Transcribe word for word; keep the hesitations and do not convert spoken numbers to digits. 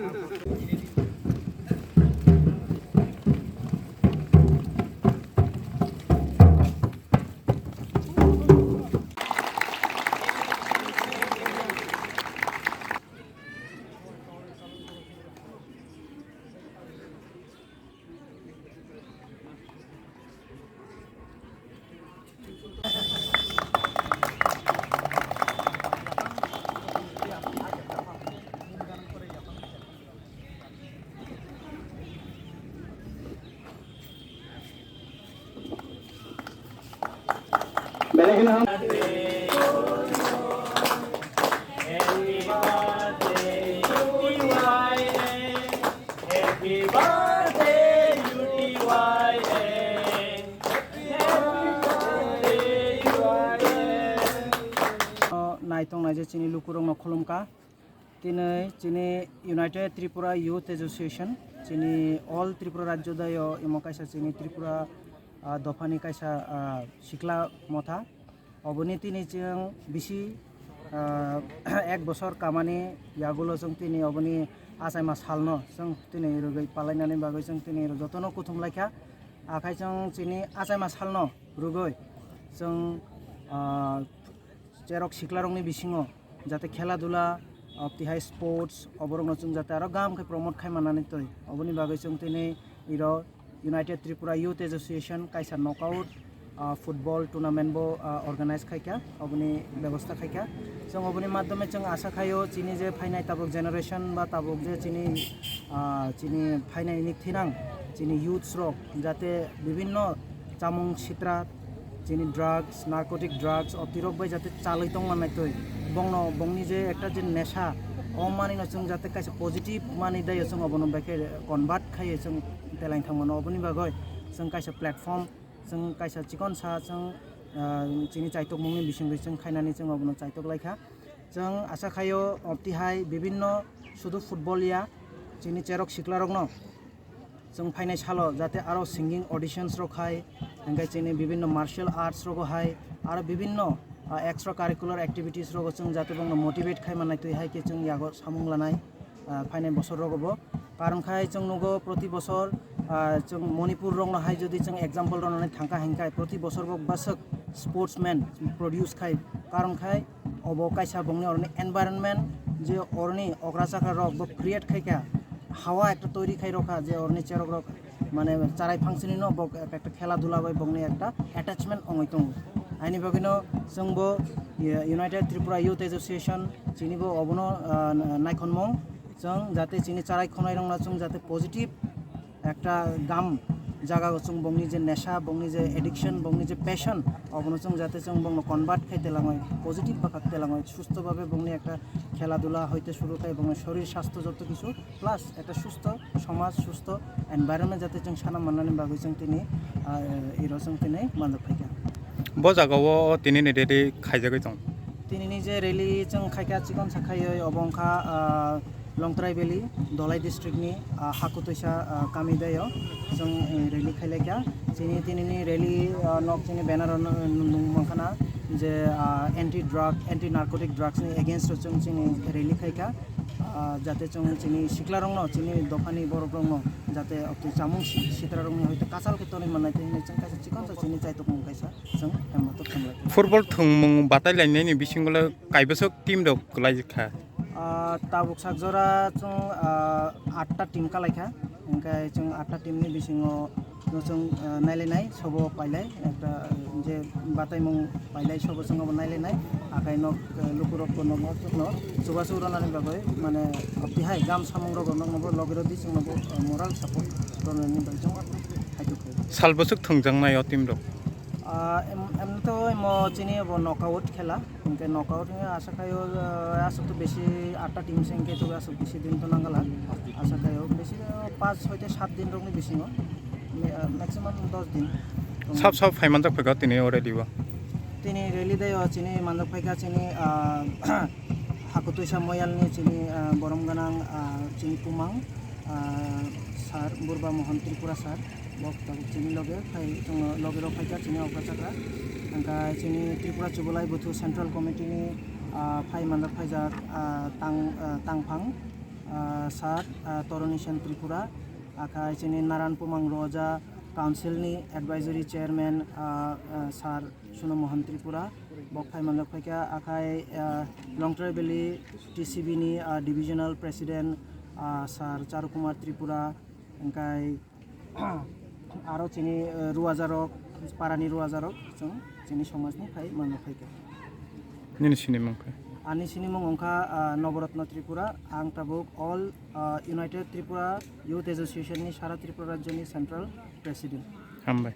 O, naitongnai je chini lukurokno khulumkha. Tini chini United Tripura Youth Association, chini all Tripura Rajyo dayo imo kaisa chini Tripura, ah, dophani kaisa, ah, sikla motha. Oboni tini chwng bisi, ah, ek bosor kamani yagulo chwng tini oboni achaima salno chwng tini rwgwi palainani bagwi chwng tini jotono kuthum laikha. Akhai chwng chini achaima salno rwgwi chwng, ah, cherok siklarokni bisingo jate khela dula, ah, tihai sports, oborokno chwng jate aro gam khe promote khai manani twi. Oboni bagwi chwng tini iro United Tripura Youth Association kaisa knockout, ah, football tournament bo, ah, organize khaikha, oboni bebosta khaikha. Chwng oboni madhyome chwng asa khaio chini je phainai tabuk generation ba tabuk je chini, ah, chini phainai ni thinang chini youths rok jate bibinno chamung sitra, chini drugs, narcotic drugs, o tirok bai jate chalwi tong mannai twi. Bongno, bongni je ekta je nesha, o manino chwng jate kaisa positive mani dayo chwng obono bai khe convert khaiwi chwng telain thang mano. Oboni bagwi chwng kaisa platform, chwng kaisa chikon sa chwng, ah, chini chaitokmungni bisingtwi chwng khainani chwng obono chaitok laikha. Chwng asa khaio, o tihai bibinno sudu football ya, chini cherok siklarokno chwng phainai salo jate aro singing auditions rok hai, hingke chini bibinno martial arts rogo hai, aro bibinno, ah, extra curricular activities rogo chwng jate bongno motivate khai mannai twi hai khe chwng yago samung lanai, ah, phainai bosor rogo bo. Karon khai chwng nugo proti bosor, ah, chwng Manipur rokno hai jodi chwng example rwnani thangkha hingkhe proti bosor bo bwswk sportsman produce khai. Karon khai obo kaisa bongni oroni environment je oroni okra chakra rok bo create khaikha. Hawa ekta toiri khai rokha je oroni cherok rok mane charai phangsini no bo ekta khela dula bai bongni ekta attachment ongoi tongo. Aini bagwino chwngbo, eh, United Tripura Youth Association chini bo obono, ah, naikhonmung chwng jate chini charai khonai rokno chwng jate positive ekta gam jaga o chwng bongni je nesha, bongni je addiction, bongni je passion, obono chwng jate chwng bongno convert khai telangoi, positive bwkhak telangoi, susto bhabe bongni ekta khela dula hoite suru khai bongni shorir sastho joto kichu plus ekta susto somaj, susto environment jate chwng sana mannani bagwi chwng tini, ah, iro chwng tini manjak phaikha. Bo jaga o tini ni rally khaijagwi tong? Tini ni je rally chwng khaikha chikon sa khaiwi obo wngkha, ah, Longtrai Valley, Dholai district ni, ah, Hakutuisa, ah, kami dayo chwng, eh, rally khailaikha. Chini tini ni rally, ah, nok chini banner o nung, nung, nung mankha na je, ah, anti drug, anti narcotic drugs ni against o chwng chini rally khaikha. Ah, jate chwng chini siklarokno, chini dophani borokrokno jate oktwi chamung si-, sitrarokni hoite kachal khe tonwi mannai tei hinwi chwng kaisa chikon sa chini chaitokmung kaisa chwng hembatok thumlai. Football thwngmung batai lainani bisingo le kaibwswk team rok kwlai kha? Ah, tabuk sak jora chwng, ah, atta team kalai kha, hingkhe chwng atta team ni bisingo no chwng, ah, nailainai, sobo pailai, ekta, ah, je bataimung pailai, sobo chwng abo nailainai, akai nok, ah, lukurok bo nok, nok, nok, chubachu rwnani bagwi, mane, tihai gam samung rok rok nokno bo logi rw di, chwngno bo, ah, moral support rwnani bagwi chwng haitok khlai. Sal bwswk thwngjaknai o team rok? Ah, em, em to imo chini bo knockout khela. Hingke knockout hingke aswk khaio, ah, aswk to besi atta team se hingke to aswk besi din to nangala. Aswk khaio besi, ah, panch hoite sat din rokni bisingo. Mi-, ah, maximum dos din. Sab sab phai manjak phaikha tini o rally o? Tini rally dai o chini manjak phaikha chini, ah, Hakutuisa Moyalni chini, ah, borom gwnang, ah, chini Kumang, ah, sir, Burba Mohan Tripura sir. Bo tabuk chini loge phai, chwngno loge rok phaikha chini okra chakra. Hingkhe chini Tripura Chubalai Buthu Central Committee ni, ah, phai manjak phaijak, ah, tang, ah, tangphang, ah, sir, ah, Toroni Sen Tripura, akhai chini Naran Pumang Roja Council ni Advisory Chairman, ah, ah, Sir Suno Mohan Tripura, bok phai manjak phaikha, akhai, ah, Longtrai Valley T C B ni, ah, Divisional President, ah, Sir Charu Kumar Tripura, hingkai aro chini, eh, ruajarok, parani ruajarok, chwng chini somajni phai manwi phaikha. Nini sinimung khe? Ani sinimung wngkha, ah, Noborotno Tripura, ang tabuk All, ah, United Tripura Youth Association ni Sara Tripura Rajyoni Central President. Hambai.